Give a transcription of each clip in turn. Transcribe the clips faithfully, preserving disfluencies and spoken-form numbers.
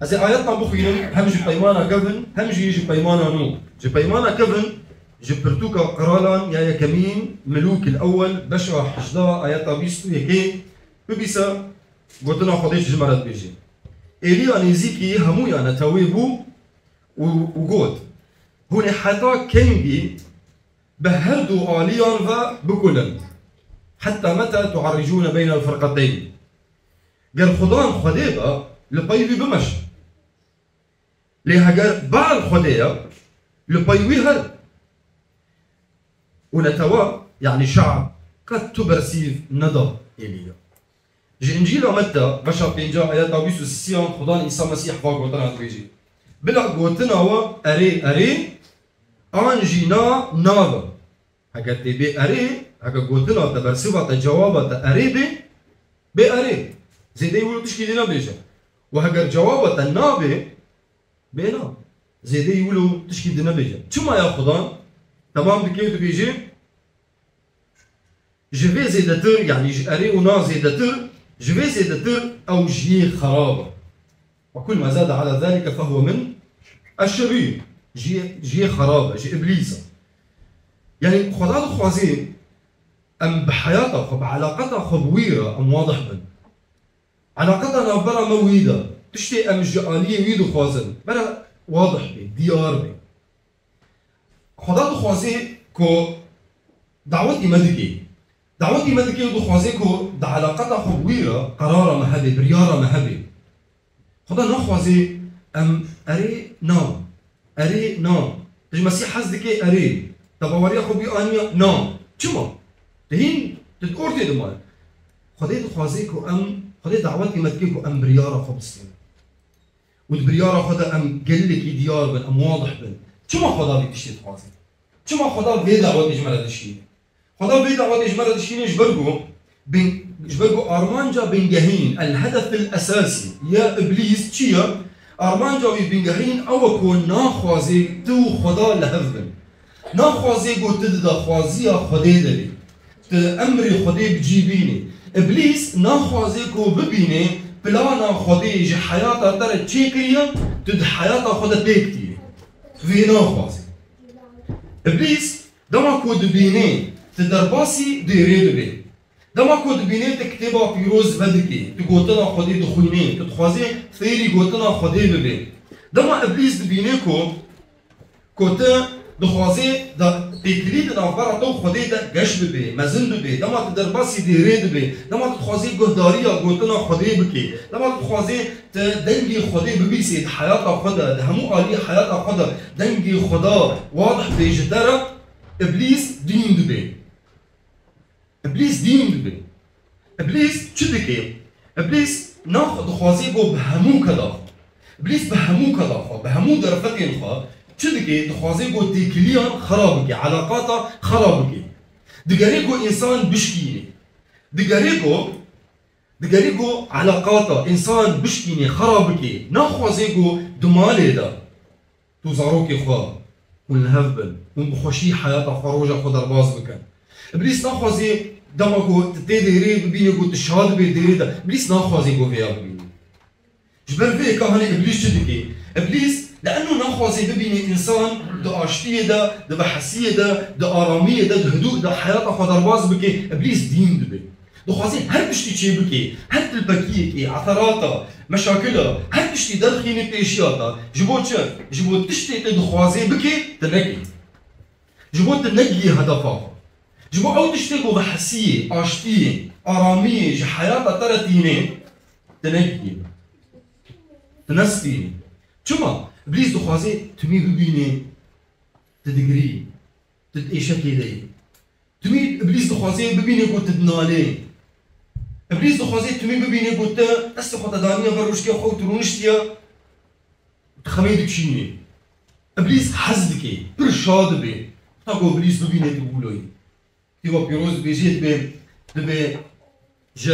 Ez ê ayetna bixwînim, hem ji peymana kevin, hem jî ji peymana nû. Ji peymana kevin, ji pirtûka Qiralan ya Yekemîn, Milûk el-Ewwel, beşa hejdeh, ayeta bîst û yekê, bibîse, gotina Xwedê ji me re dibêje. Êliya nêzîkî hemûya netewê bû û, û got, Hûn ê heta kengî bi her du aliyan ve bikulin? Hetta meta tu'arricûne beynel firqeteyn? Ger Xudan Xwedê be, li pey wî bimeşin. Lê heger Baal Xwedê ye, li pey wî herin. Û netewa, yanî şe'b, qet tu bersîv neda Êlî de. Ji Încîla Metta, beşa pênca, ayeta bîst û sisiyan, Xudan Îsa Mesîh va gotina dibêjî. Bila gotina we erê, erê, an jî na, na be. Heger tê bê erê, heger gotina te, bersiva te, cewaba te erê bê, bê erê. Zêdeyî wilo tişkî dî nebêje. Û heger cewaba te na bê, bê na. Zêdeyî wilo tişkî dî nebêje. Çima ya Xudan? Temam dike û dibêje, ji vê zêdetir, yanî ji erê û na zêdetir, ji vê zêdetir ew ji yê xerab e. Ve kul ma zade ala zalike fehuve min eşşerîr. Ji yê, ji yê xerab e, ji Îblîs e. Yanî Xweda dixwazê em bi heyata xwe, bi elaqeta xwe bi wî re em wadih bin. Elaqeta navbera me wî de, tiştê em ji aliyê wî dixwazin, bere wadih bê, diyar bê. Xweda dixwazê ku dawetî me dikê. Dawetî me dikê û dixwazê ku di elaqeta xwe bi wî re qerara me hebe, biryara me hebe. Xweda naxwazê em erê na, erê na. Tu ji Mesîh hez dikê erê. Te baweriya xwe bi wî aniye na. Çima? Tu hîn, tu di ortê de maye. Xwedê dixwazê ku em, Xwedê dawetî me dikê ku em biryara xwe bistînin. Û di biryara xwe de em gelekî diyar bin, em wadih bin. Çima Xweda vê tiştê dixwaze? Çima Xweda vê dawetê ji me re dişîne? Xweda vê dawetê ji me re dişîne ji ber ku bin-, ji ber ku armanca bingehîn, el hedefil esasî ya Îblîs çi ye? Armanca wî bingehîn ew e ku naxwaze tu û Xweda li hev bin. Naxwaze ku tu di daxwaziya Xwedê de bî. Tu emrê Xwedê bi cî bînî. Îblîs naxwaze ku bibînê plana Xwedê ji heyata te re çêkiriye, tu di heyata xwe de pêk tînî. Vê naxwaze. Îblîs dema ku dibînê tu derbasî dêrê dibê. Dema ku dibînê tu kitêba pîroz vedikê, tu gotina Xwedê dixwînê, tu dixwazê fêrî gotina Xwedê bibê. Dema Îblîs dibînê ku Ku tu dixwazê da têkilî di navbera te û Xwedê de geş bibe, mezin bibe, dema tu derbasî dêrê dibe, dema tu dixwazê guhdariya gotina Xwedê bikê, dema tu dixwazê tu dengê Xwedê bibîsê di heyata xwe de, di hemû aliyê heyata xwe de dengê Xweda wadih bê ji te re, Îblîs dîn dibe. Îblîs dîn dibe. Îblîs çi dike? Îblîs nax dixwazê ku bi hemû keda xwe. Îblîs bi hemû keda xwe, bi hemû derfetên xwe çi dike? Dixwazê ku têkiliyan xera bike, elaqata xera bike. Digerê ku însan bişkîne. Digerê ku, digerê ku elaqata însan bişkîne, xera bike. Naxwazê ku di malê de tu zarokê xwe hûn li hev bin, hûn bi xweşî heyata xwe, roja xwe derbas bikin. Îblîs naxwazê dema ku tu tê dêrê bibînê ku tu şa dibê dêrê de. Îblîs naxwazê ku vêya bibînî. Ji ber vê yeka hanê Îblîs çi dike? Îblîs li eno naxwazê bibînê însan di aştiyê de, di vehesiyê de, di aramiyê de, di hidû de heyata xwe derbas bike, Îblîs dîn dibe. Dixwazê her tiştî çêbikê, her tilpekiyekê, eserata, meşakila, her tiştî derxînî pêşiya te. Ji bo çi? Ji bo tiştê tu dixwazê bikê, tu nekî. Ji bo tu negiyê hedefa xwe. Ji bo ew tiştê ku vehesiyê, aştiyê, aramiyê ji heyata te re tînê, tu negiyê. Tu nestînî. Çima? Îblîs dixwazê timî bibînê, tu digirî, tu di êşekê de yî. Timî Îblîs dixwazê bibînê ku tu dinalê. Îblîs dixwazê timî bibînê ku tu destê xwe te daniye ber rûşkê xwe û tu rûniştiye û tu xemê dikişînî. Îblîs hez dike, pir şa dibe. Heta ku Îblîs bibînê tu wilo yî. Kitêba Pîroz dibêje, dibê, dibê ji,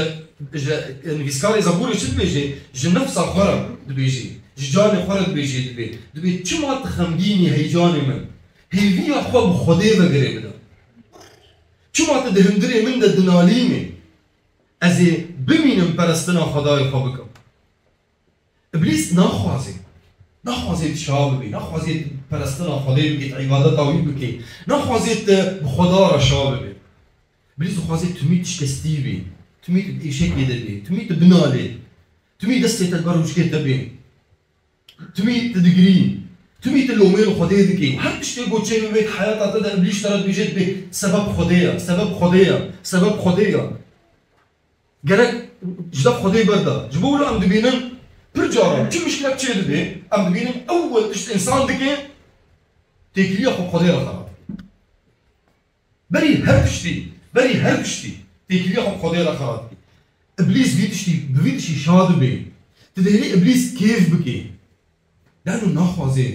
ji nivîskarê Zeburê çi dibêje? Ji nefsa xwe re dibêje, ji canê xwe re dibêje, dibê, dibê, çima tu xemgîn î hey canê min? Hêviya xwe bi Xwedê ve girê bide. Çima tu di hundirê min de dinalînî? Ez ê bimînim perestina Xwedayê xwe bikim. Îblîs naxwazê. Naxwazê tu şa bibî. Naxwazê tu perestina Xwedê bikî, tu îbadeta wî bikî. Naxwazê tu bi Xweda re şa bibî. Îblîs dixwazê tu mî tu şikestî bî. Tu mî tu di êşekê de bî. Tu mî tu binalê. Tu mî destê te li ber rûçkê te bî. Tu mî tu digirî. Tu mî tu lomê li Xwedê dikî. Her tiştê ku çê bibe di heyata te de, Îblîs te re dibêje dibê sebeb Xwedê ye, sebeb Xwedê ye, sebeb Xwedê ye. Gerek ji dev Xwedê berde. Ji bo wilo em dibînin pir caran çi mişkilek çê dibe, em dibînin ewil tişt însan dike, têkiliya xwe bi Xwedê re xera dike. Berî her tiştî, berî her tiştî têkiliya xwe bi Xwedê re xera dike. Îblîs vî tiştî, bi vî tiştî şa dibe. Tu dihêlî Îblîs kêf bike. Lano naxwazê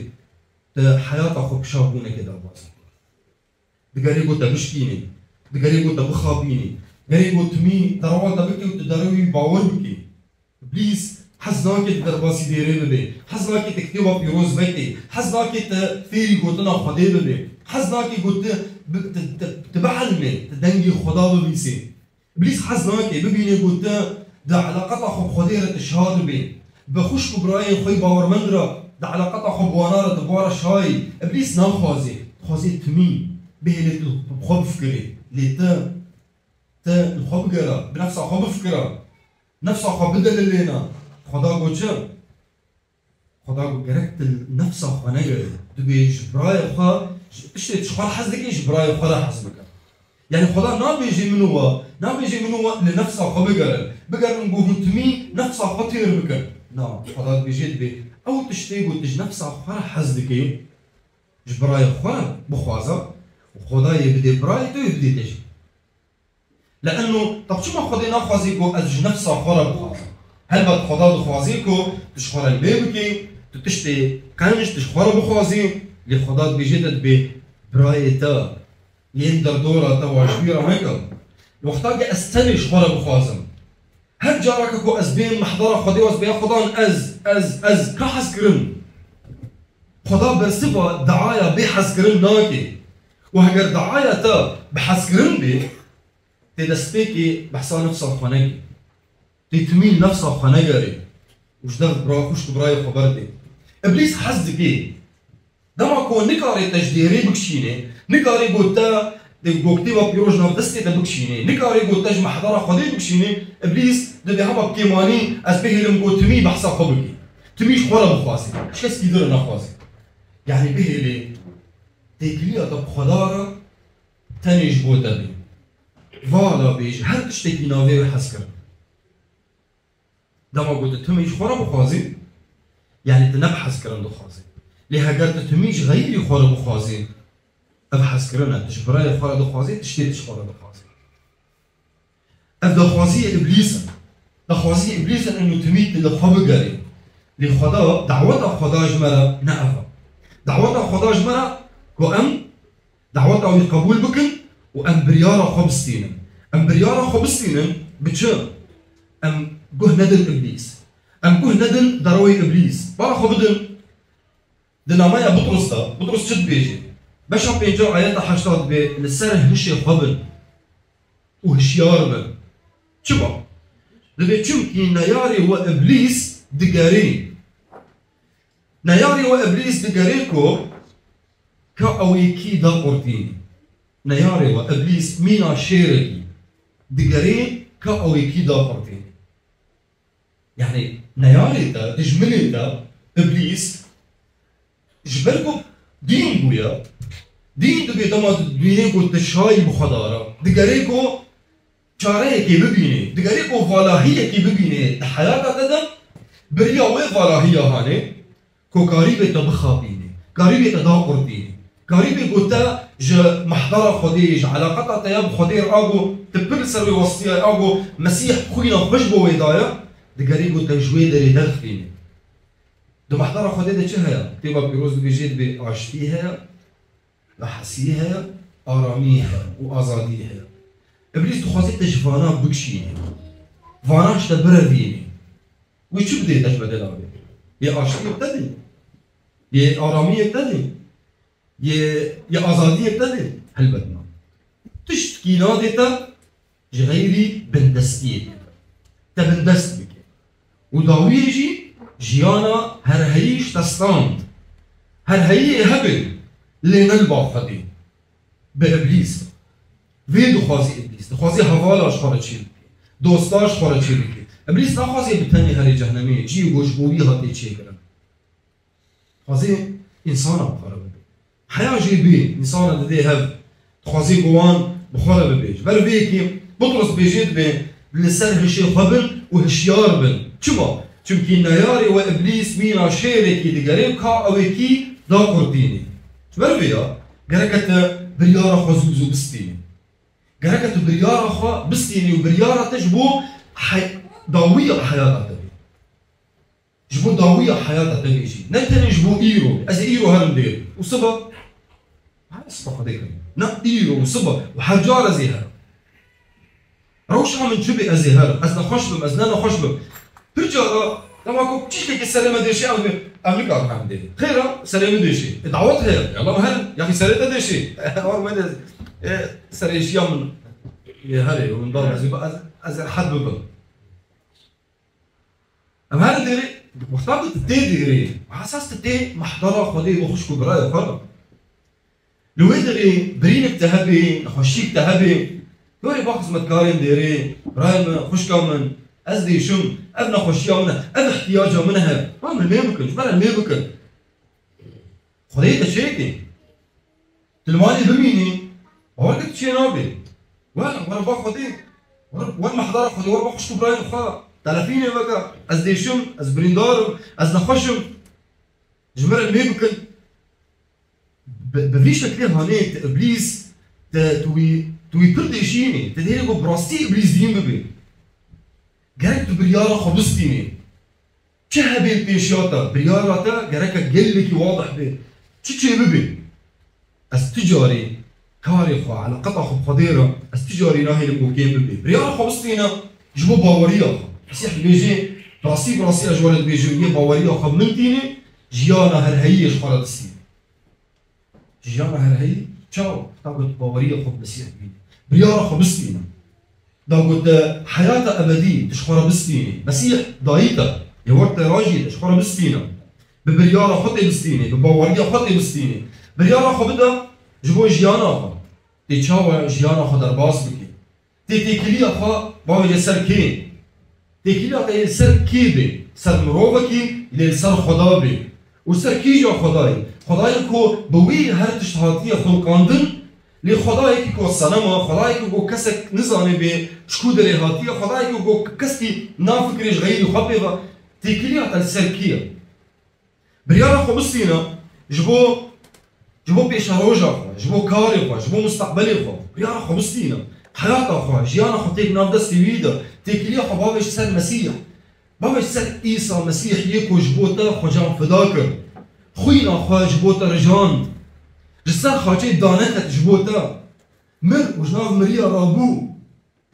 tu heyata xwe bi şabûnekê derbas bike. Digerê ku te bişkînî, digerê ku te bixapînî, gerê ku timî derewa te bike û tu derewî bawer bikî. Îblîs hez nake tu derbasî dêrê bibê, hez nake tu kitêba pîroz vekê, hez nake tu fêrî gotina Xwedê bibê, hez nake ku tu bi-, tu, tu, tu bihelmê, tu dengê Xweda bibîsê. Îblîs hez nake bibîne ku tu di eleqeta xwe bi Xwedê re tu şa dibî. Bi xwişk û birayên xwe yê bawermend re di eleqeta xwe bi wana re tu bi wan re şa yî. Îblîs naxwazê, dixwazê timî bihêlê tu bi xwe bifikirê. Lê tu, tu li xwe bigere, bi nefsa xwe bifikire. Nefsa xwe bidelilêne. Xweda got çi? Xweda got, gerek tu nefsa xwe negerî. Dibê ji birayê xwe, ji tiştê ji xwe re hez dikî, ji birayê xwe re hez bike. Yani Xweda nabêjê min û we, nabêjê min û we li nefsa xwe bigerin. Bigerin ku hûn timî nefsa xwe têr bikin. Na, Xweda dibêjê dibê, ew tiştê ku tu ji nefsa xwe re hez dikî, ji birayê xwe re bixwaze û Xwedayê bidê birayê te û bidê te jî. Le'enno, tab çima Xwedê naxwazî ku ez ji nefsa xwe re bixwazim? Helbet Xweda dixwazî ku tu ji xwe re li bê bikî, tu tiştê qenc tu ji xwe re bixwazî, lê Xweda dibêje te dibê birayê te, yên derdora te wa ji bîra meke. Wexta ke ez tenê ji xwe re bixwazim, her careke ku ez bêm mehdara Xwedê û ez bêya Xwedan ez, ez, ez, ka hezkirin? Xweda bersiva deaya bê hezkirin nake. Û heger deaya te bi hezkirin bê, Tê destpêkê behsa nefsa xwe nekê. Tê timî nefsa xwe negerê. Û ji dev bira xwişk û birayê xwe berdê. Îblîs hez dike. Dema ku nikarê te ji dêrê bikişînê, nikarê ku te di goktê ve pîroz nav destê te bikişînê, nikarê ku te ji mehdara Xwedê bikişînê, Îblîs dibê hema bi kêmanî ez bihêlim ku timî behsa xwe bikê. Timî ji xwe re bixwazê. Ji kes kî din re nexwazê. Yani bihêlê têkiliya te bi Xweda re tenê ji bo te bê. Vala bê ji her tiştekî navê wê hezkirin. Dema ku tu timî ji xwe re bixwazî, yani tu ne bi hezkirin dixwazî. Lê heger tu timî ji xeyrî xwe re bixwazî, ev hezkirin e. Tu ji birayê xwe re dixwazî, tiştê tu ji xwe re dixwazî. Ev daxwaziyê Îblîs in. Daxwaziyê Îblîs in û timî tu li xwe bigerî. Lê Xweda, daweta Xweda ji me re ne ev e. Daweta Xweda ji me re ku em daweta wî qebûl bikin û em biryara xwe bistînin. Em biryara xwe bistînin bi çi? Em guh nedin Îblîs. Em guh nedin derewê Îblîs. Bala xwe bidin. Di nameya Butrus de, Butrus çi dibêje? Beşa pênca ayeta heşta dibê, li ser hişê xwe bin û hişyar bin. Çima? Dibê çimkî neyarê we Îblîs digerê. Neyarê we Îblîs digerê ku ka ew ê kî da qurtînî. Neyarê we Îblîs mîna şêrekî digerê ka ew ê kî da qurtînî. Yani neyarê te, dijminê te, Îblîs, ji ber ku dîn bûye, dîn dibê dema tu dînê ku tu şayî bi xwe dara, digerê ku çareyekê bibînê, digerê ku valahiyekê bibînê di heyata te de, beriya wê valahiya hanê, Ku karîbê te bixapînê, karîbê te daqurtînê, karîbê ku te ji mehdara Xwedê, ji eleqeta te ya bi Xwedê re a ku tu pir li ser wê westiyaye, a ku Mesîh xwîna xwe ji bo wê daye, digerê ku te ji wê derê derxînê. Di mehdara Xwedê de çi heye? Kitêba Pîroz dibêje dibê aştî heye, rehesî heye, aramî heye û azadî heye. Îblîs dixwaze te ji vana bikişînê. Vana ji te birevînê. Wê çi bidê te ji bedela wê? Yê aştiyê te dê? Yê aramiyê te dê? Yê, yê azadiyê te dê? Helbet na. Tiştkî nadê te ji xeyrî bindestiyê dê te. Te bindest bike. Û dawiyê jî Jiyana herheyî ji te stand. Herheyî ê hebe, lê ne li ba Xwedê. Bi Îblîs. Vê dixwazî Îblîs. Dixwazî hevala ji xwe re çê bike. Dosta ji xwe re çê bike. Îblîs naxwazê bi tenê herê cehnemê, cihê ku ji bo wî hatiye çêkirin. Dixwazê însana bi xwe re bibe. Heya jê bê, însana didê hev. Dixwazê ku wan bi xwe re bibe. Ji ber vê yekê Butrus bêjê dibe, li ser hişê xwe bin û hişyar bin. Çima? Çimkî neyarê we Îblîs mîna şêrekî digere ka ewekî daqurtînê. Ji ber vê ya, gereke te biryara xwe zû bi zû bistînî. Gereke tu biryara xwe bistînî û biryara te ji bo hey-, dawiya heyata te bê. Ji bo dawiya heyata te bê jî. Ne tenê ji bo îro. Ez ê îro herim dêr. Û siba? Ha, siba Xwedê kirin. Ne îro û siba. Û her car ez ê herim. Rewşa min çi bê ez ê herim. Ez nexweş bim, ez ne nexweş bim. Pir cara, dema ku tiştekî serê me dêşê, em, em nikarin herin dêrê. Xêra, serê min dêşê. E, dawet heye. Yala em herin. Yaxî serê te dêşê. War me de, e, serê jiya min, e, herê, û min da ez, ez, ez rehet bibim. Em her dêrê, wexta ku tu tê dêrê, esas tu tê mehdara Xwedê û xwişk û birayê xwe re. Li wê derê birînek te hebe, nexweşiyek te hebe, gorê ba xizmetkarên dêrê, birayê min, xwişka min, ez dêşim, ev nexweşiya min e, ev ihtiyaca min e, ba min lê bikin, ji me re lê bikin. Xwedê te çêke. Tu li malê bimînî, bawer ke tu çê nabê. Wer, wer ba Xwedê. Wer, wer mehdara Xwedê, wer ba xwişk û birayên xwe. Telefînê veke, ez dêşim, ez birîndar im, ez nexweş im. Ji min re lê bikin. Bi, bi vî şeklê hanê tu Îblîs, te, tu wî, tu wî pir dêşînî. Te dêrê ku bi rastî Îblîs dîn bibê. Gerek tu biryara xwe bistînî. Çi hebên pêşiya te, biryara te gereke gelekî wadih be. Çi çê bibe? Ez tu carî karê xwe, eleqeta xwe bi Xwedê re, ez tu carî nahêlim ku kêm bibe. Biryara xwe bistîne ji bo baweriya xwe. Mesîh dibêje, rastî bi rastî ez ji we re dibêjim, yê baweriya xwe bi min tîne, jiyana herheyî yê ji xwe re distîne. Jiyana herheyî çawa? Wexta ku tu baweriya xwe bi Mesîh bînî. Biryara xwe bistîne. Da ku te heyata ebedî tu ji xwe re bistînî. Mesîh dayî te, yê wer te rajî te ji xwe re bistîne. Bi biryara xwe tê bistînî, bi baweriya xwe tê bistînî. Biryara xwe bide ji bo jiyana xwe. Tê çawa jiyana xwe derbas bikî. Tê têkiliya xwe bavêje ser kê? Têkiliya te yê li ser kê bê? Ser mirovekî, lê li ser Xweda bê. Û ser kîja Xwedayê? Xwedayê ku bi wî her tişt hatiye xulqandin, lê Xwedayekî ku senema, Xwedayekî ku kesek nizane bê ji ku derê hatiye, Xwedayekî ku kesekî nafikirê ji xeyrî xwe pê ve, têkiliya te li ser kî ye? Biryara xwe bistîne ji bo, ji bo pêşeroja xwe, ji bo karê xwe, ji bo mustaqbelê xwe. Biryara xwe bistîne. Heyata xwe, jiyana xwe têk nav destê wî de. Têkiliya xwe bavêj ser Mesîh. Bavêj ser Îsa Mesîh yê ku ji bo te xwe can fida kir. Xwîna xwe ji bo te rijand. Ji ser xaçê daneket ji bo te. Mir û ji nav miriya rabû.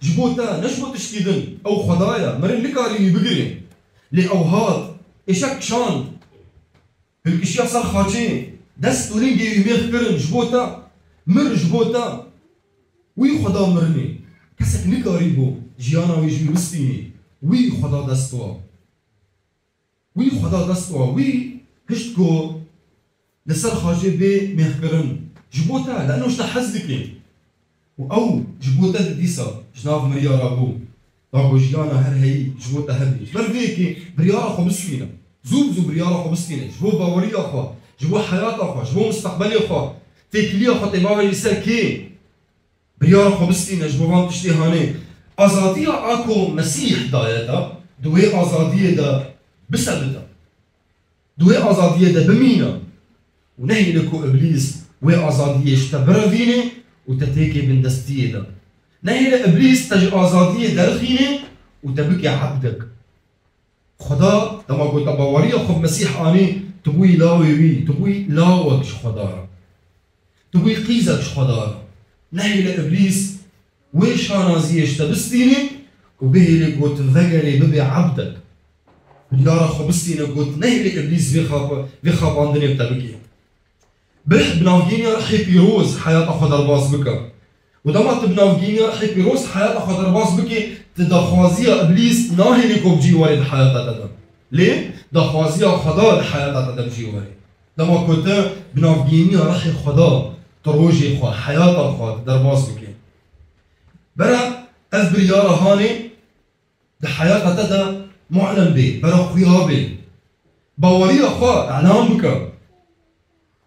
Ji bo te, ne ji bo tiştî din. Ew Xweda ye, mirin nikarî wî bigirê. Lê ew hat, êşek kişand. Hilkişiya ser xaçê, dest û lingê wî mêx kirin ji bo te. Mir ji bo te. Wî Xweda mirinê. Kesek nikarîbû jiyana wî ji wî bistînî. Wî Xweda dest wa. Wî Xweda dest wa, wî hişt ku li ser xaçê bê mêxkirin. Ji bo te, leno ji te hez dike. Û ew ji bo te di dîsa ji nav miriya rabû. Da ku jiyana her heyî ji bo te hebî. Ji ber vê yekê biryara xwe bistîne. Zû bi zû biryara xwe bistîne. Ji bo baweriya xwe, ji bo heyata xwe, ji bo mustaqbelê xwe. Têkiliya xwe tê bavêjî ser kê? Biryara xwe bistîne ji bo van tiştê hanê. Azadiya a ku Mesîh daye te, di wê azadiyê de bisebite. Di wê azadiyê de bimîne. Û nehêle ku Îblîs wê azadiyê ji te birevîne û te têkê bindestiyê de. Nehêle Îblîs te ji azadiyê derxîne û te bike ebdek. Xweda, dema ku te baweriya xwe bi Mesîh anî, tu bûyî lawê wî, tu bûyî lawek ji Xweda re. Tu bûyî qîzek ji Xweda re. Nehêle Îblîs wê şanaziyê ji te bistînê û bihêlê ku tu vegerê bibê ebdek. Biryara xwe bistîne ku tu nehêlê Îblîs vê xapa-, vê xapandinê bi te bike. Bih bi navgîniya Rihê Pîroz heyata xwe derbas bike. Û dema tu bi navgîniya Rihê Pîroz heyata xwe derbas bike, tu daxwaziya Îblîs nahêlî ku bi cî were di heyata te de. Lê daxwaziya Xweda di heyata te de bi cî were. Dema ku tu bi navgihîniya rihê Xweda, tu rojê xwe, heyata xwe tu derbas bikî. Bera ev biryara hanê di heyata te de mu'len bê, bera xuya bê. Baweriya xwe elan bike.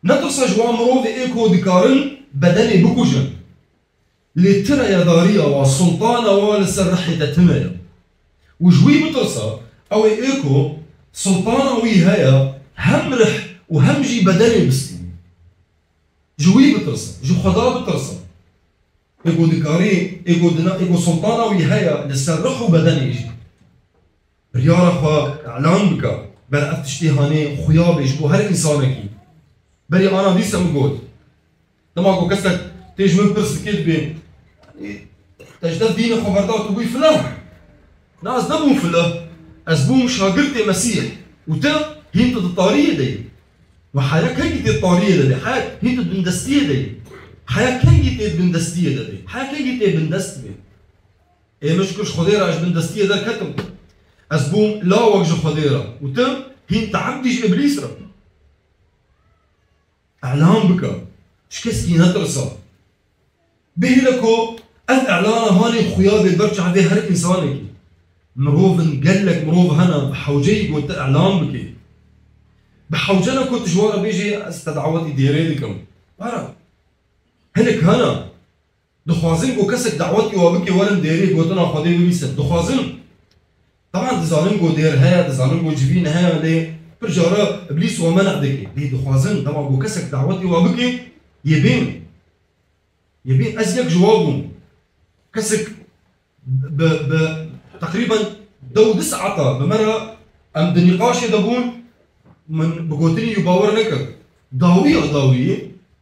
Netirse ji wan mirovê ê ku dikarin bedenê bikujin. Lê tireyedariya wa, sultana wa li ser rihê te tune ye. Û ji wî bitirse, ew ê ê ku sultana wî heye, hem rih û hem jî bedenê bistîne. Ji wî bitirse, ji Xweda bitirse. Ê ku dikarî, ê ku dina, ê ku sultana wî heye li ser rih û bedenê jî. Biryara xwe elan bike. Ber ev tiştê hanê xuya bê ji bo her însanekî. Berî ana dîsa min got. Dema ku kesek tê ji min pirs dike dibê, "Te ji dest dînê xwe berda, tu bûyî filan?" Na, ez nebûm filan. Ez bûm şagirtê Mesîh. Û te hîn tu di tariyê de yî. Û heya kengî tê di tariyê de bê? Heya hîn tu di bindestiyê de yî. Heya kengî tê di bindestiyê de bê? Heya kengî tê bindest bê? Ê min şikir ji Xwedê re, ez ji bindestiyê derketim. Ez bûm lawek ji Xwedê re. Û tu hîn tu ebdî ji Îblîs re. Elan bike. Ji keskî netirse. Bihîle ku ev elana hanê xuya bê ber çavê her însanekî. Mirovin gelek mirov hene bi hewceyî ku tu elan bikî. Bi hewce ne ku tu ji wan re bêjî, "Ez te dawetî dêrê dikim." Were. Hinek hene. Dixwazin ku kesek dawetî we bike, werin dêrê gotina Xwedê bibîsin. Dixwazin. Teban dizanin ku dêr heye, dizanin ku civîn heye, lê pir cara Îblîs we meneh dike. Lê dixwazin, dema ku kesek dawetî we bike, yê bên. Yê bên, ez yek ji wa bûm. Kesek bi, bi teqrîben dew du saeta bi me re em di nîqaşê de bûn, min bi gotinî wî bawer nekir. Dawiya dawiyê,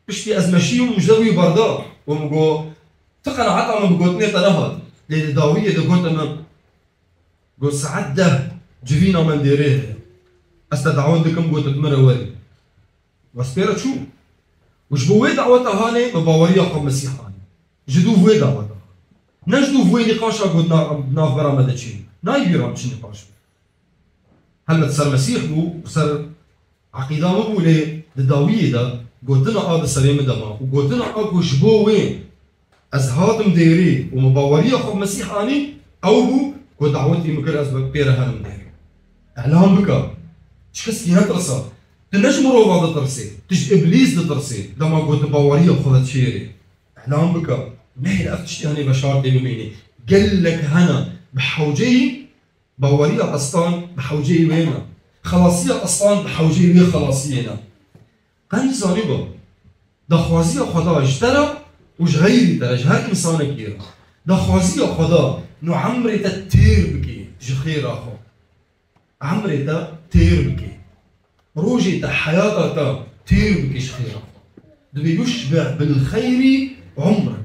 piştî ez meşiyûm, min ji wî berda. Û min got, "Tu qenaeta min bi gotinê te nehat." Lê di dawiyê de gote min, got, "Saet deh civîna me dêrê heye. Ez te dawet dikim, got, tu bi min re werî." Westpêre çû. Û ji bo wê daweta hanê me baweriya xwe bi Mesîh anî. Ji dûv wê daweta. Ne ji dûv wê nîqaşa ku di nav, navbera me de çêbû. Nayê bîra min çi nîqaş bû. Helbet ser Mesîh bû û ser eqîda min bû, lê di dawiyê de gotina a di serê min de ma. Û gotina a ku ji bo wê ez hatim dêrî û min baweriya xwe bi Mesîh anî, ew bû ku dawetî min kir ez pê re herim dêrî. Elan bike. Çi keskî netirse. Tu ne ji mirova ditirsê, tu ji Îblîs ditirsê. Dema ku tu baweriya xwe vedişêrî. Elan bike. Nehêle ev tiştê hanê veşartê bimînî. Gelek hene bi hewceyî baweriya eslan bi hewceyî wê ne. Xelasiya eslan bi hewceyî wê xelasiyê ne. Qenc zanî bû. Daxwaziya Xweda ji te re û ji xeyrî te re, ji her însanekî re. Daxwaziya Xweda no emrê te têr bike ji xêra xwe. Emrê te têr bike. Rojê te, heyata te têr bike ji xêra xwe. Dibê yushbi bil xeyrî umrek.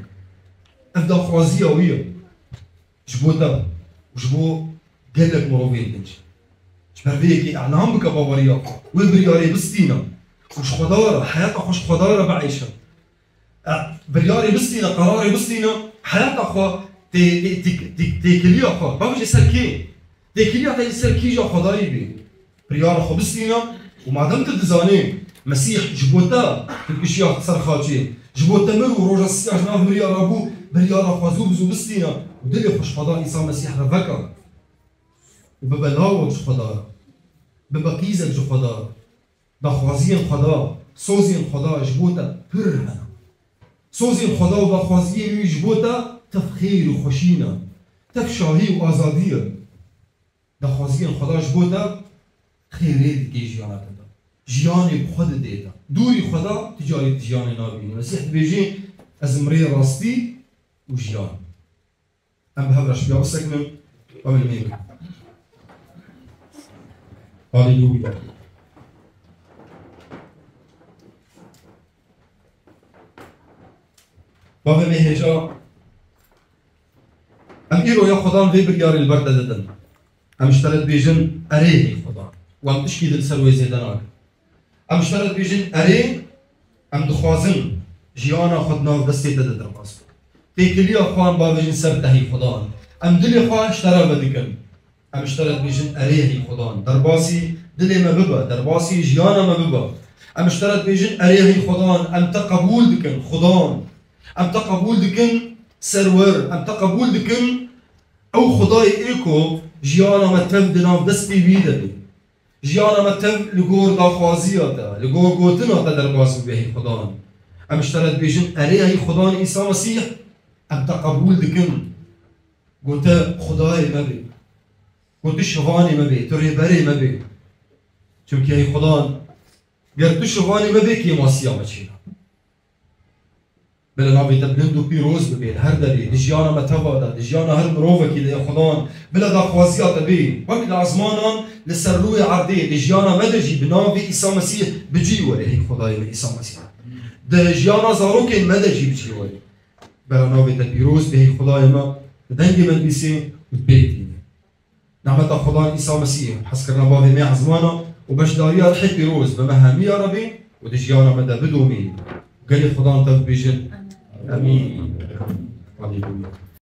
Ev daxwaziya wî ye. Ji bo te û ji bo gelek mirovên din jî. Ji ber vê yekê elan bike baweriya xwe. Wê biryarê bistîne. Û ji Xweda re, heyata xwe ji Xweda re bieyşe. E, biryarê bistîne, qerarê bistîne, heyata xwe tê-, tê-, tê-, tê-, têkiliya xwe. Bavêje ser kê? Têkiliya te li ser kîja Xwedayî bê. Biryara xwe bistîne û madem tu dizanê Mesîh ji bo te tu dikişiya ser xaçê, ji bo te mir û roja sisiya ji nav miriya rabû, biryara xwe zû bi zû bistîne û dilê xwe ji Xweda Îsa Mesîh re veke û bibe lawek ji Xweda re, bibe qîzek ji Xweda re. Daxwaziyên Xweda, sozên Xweda ji bo te pir hene. Sozên Xweda û daxwaziyên wî ji bo te tev xêr û xweşî ne. Tev şahî û azadî ye. Daxwaziyên Xweda ji bo te xêrê dike jiyana te de. Jiyanê bi xwe didê te. Dûrî Xweda, tu carî tu jiyanê nabînî. Mesîh dibêjê, "Ez im rê rastî û jiyan." Em bi hev re ji piya bisekinin, em li mêr. Haleluya. Bavê me hêja, em îro ya Xudan vê biryarê li ber te didin. Em ji te re dibêjin, erê hê Xudan. Û em tişkî din ser wê zêde nakin. Em ji te re dibêjin, erê, em dixwazin jiyana xwe di nav destê te de derbas bikin. Têkiliya xwe em bavêjin ser te hê Xudan. Em dilê xwe ji te re vedikin. Em ji te re dibêjin, erê hey Xudan, derbasî dilê me bibe, derbasî jiyana me bibe. Em ji te re dibêjin, erê hey Xudan, em te qebûl dikin, Xudan. Em te qebûl dikin, Serwer, em te qebûl dikin, ew Xudayê ê ku jiyana me tev di nav destê wî de be. Jiyana me tev li gor daxwaziya te, li gor gotina te derbas bibe, hey Xudan. Em ji te re dibêjin, erê hey Xudan Îsa Mesîh, em te qebûl dikin. Gote, Xudayê me bê. Gote, şivanê me bê, tu rêberê me bê. Çimkî hey Xudan, ger tu şivanê me bê, kêmasiya me çêna. Bila navê te bilind û pîroz bibe li her derê, di jiyana me teva de, di jiyana her mirovekî de, ya Xudan, bila daxwaziya te bê, wek li ezmanan li ser rûyê erdê, di jiyana me de jî bi navê Îsa Mesîh bi cî were, hey Xudayê me Îsa Mesîh. Di jiyana zarokên me de jî bi cî were. Bila navê te pîroz be, hey Xudayê me, di dengê me dibîsê û dibêtîne. Nehmeta Xudan Îsa Mesîh, hezkirina Bavê me ezmana û beşdariya Rihê Pîroz bi me hemiya re bê û di jiyana me de bidomîne. Gelê Xudan tev bibêjin. Emîn. Aleluya.